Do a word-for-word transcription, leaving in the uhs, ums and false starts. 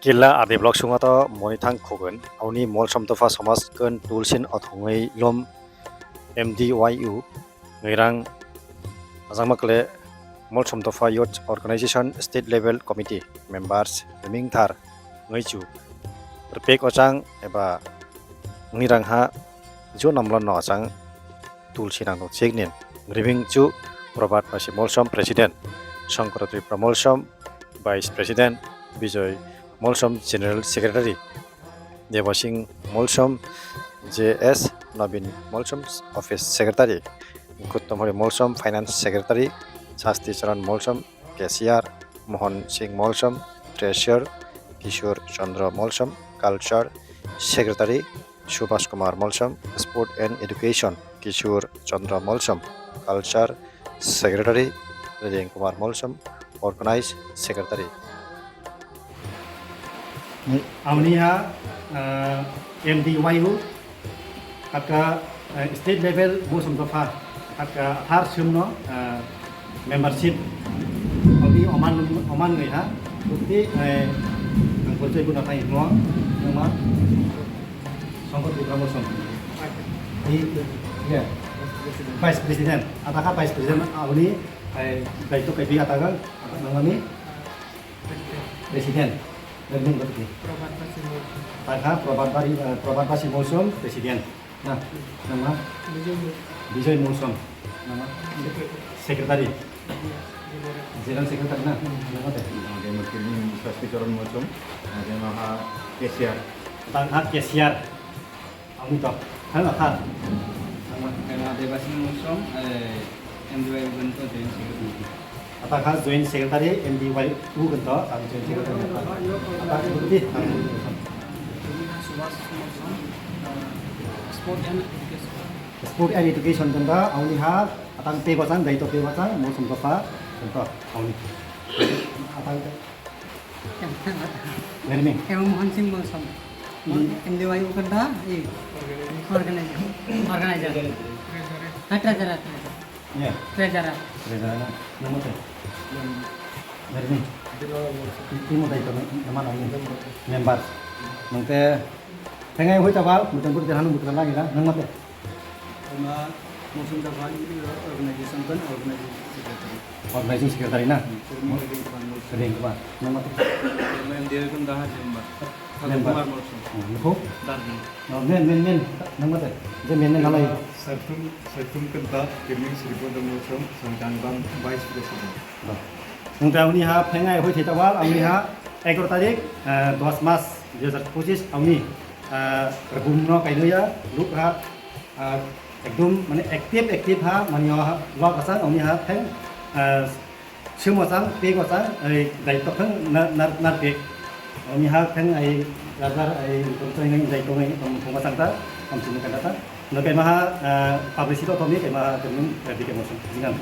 Killa R D block sungato monithang khugun, auni Molsom dopha somaj kun tulsin othongwi lom M D Y U ngairang ajangma kle Molsom dopha Youth Organization State Level Committee members riming thar ngaichu rpek ochang eba ngairang ha jo namlo no achang tulsi nang cheknin riming chu Probhat Basi Molsom President, Shankar Tripura Molsom Vice President, Bijoy Molsom General Secretary, Debasing Molsom J S, Nobin Molsom Office Secretary, Guttom Hari Molsom Finance Secretary, Sasti Charan Molsom Cashier, Mohan Singh Molsom Treasurer, Kishore Chandra Molsom Culture Secretary, Subhas Kumar Molsom Sport and Education, Kishore Chandra Molsom Culture Secretary, Riding Kumar Molsom Organize Secretary. Amni ha, ah, M D Y U, hakha, eh, state level Molsom dopha, hakha har sumno, ah, membership. Amni oman, oman ngai ha, bukti, eh, ang bojai guna thai mo, nama Shankar Tripura Molsom. Iya. Vice President, ataka Vice President, amni, eh, daito kaipi atakan, namani? President. President berarti. Probhat Basi Molsom. Tangkha Probhat Bari, eh, Probhat Basi Molsom, President. Nah, nama? Bijoy Molsom. Bijoy Molsom. Nama? Secretary. General Secretary na? Nama teh? Sasti Charan Molsom. Tangkha Cashier. Ang ito. Hano, ha. Kena Debasing Molsom, eh, M D Y U gento Joint Secretary. Ata kha Joint Secretary, M D Y U gento, ang Joint Secretary. Ata kha di, ang Kena Subhas Molsom, eh, Sport and Education. Sport and Education gento, ang ni ha, atang te bachang, daito te bachang, Molsom dopha, gento, ang ni. Atang Vermin. Emo Mohan Singh Molsom. Hmm. M D Y U kanta, eh, organizer. Organizer. Ah, treasurer, treasurer. Ya. Treasurer. Treasurer na. Nama teh? Vermin. Imo dai kami nama nang member. Nang teh, tengah hui tabal, mudah-mudahan mudah lagi lah. Nama teh? Ama Molsom Dopha Youth Organization kan Organizing Secretary. Organizing Secretary na? Hmm, Chairman Riding Kumar Molsom. Riding Kumar. Nama tu? Chairman M D Y U kan daha member. Member. Kumar Molsom. Hmm, nukho? Darjani. Oh, men, men, men. Nama tu? Je men, men nama i? Saiful, Saiful kan da, Kirmin Sripod Molsom, Sangkang Bang Vice President. Nungta uni ha phengai hoi theta wal, uni ha egaro tarik, eh, dos mas dui hajar pochis, uni, eh, rebum no kainoya, luk ha, ah, ekdom mane active, active ha, mani ha, lok asang, amni ha, theng, ah, simo chang, pego chang, ai, daitwk thang, nar, nar, nar pek. Amni ha, theng, ai, rajar, ai, tong chang, daitwk, ai, tong, tong chang ta, tong chini kanda ta. No kaima ha, ah, publicity to mi, kaima ha, termin, eh, dike mo chang, jingan.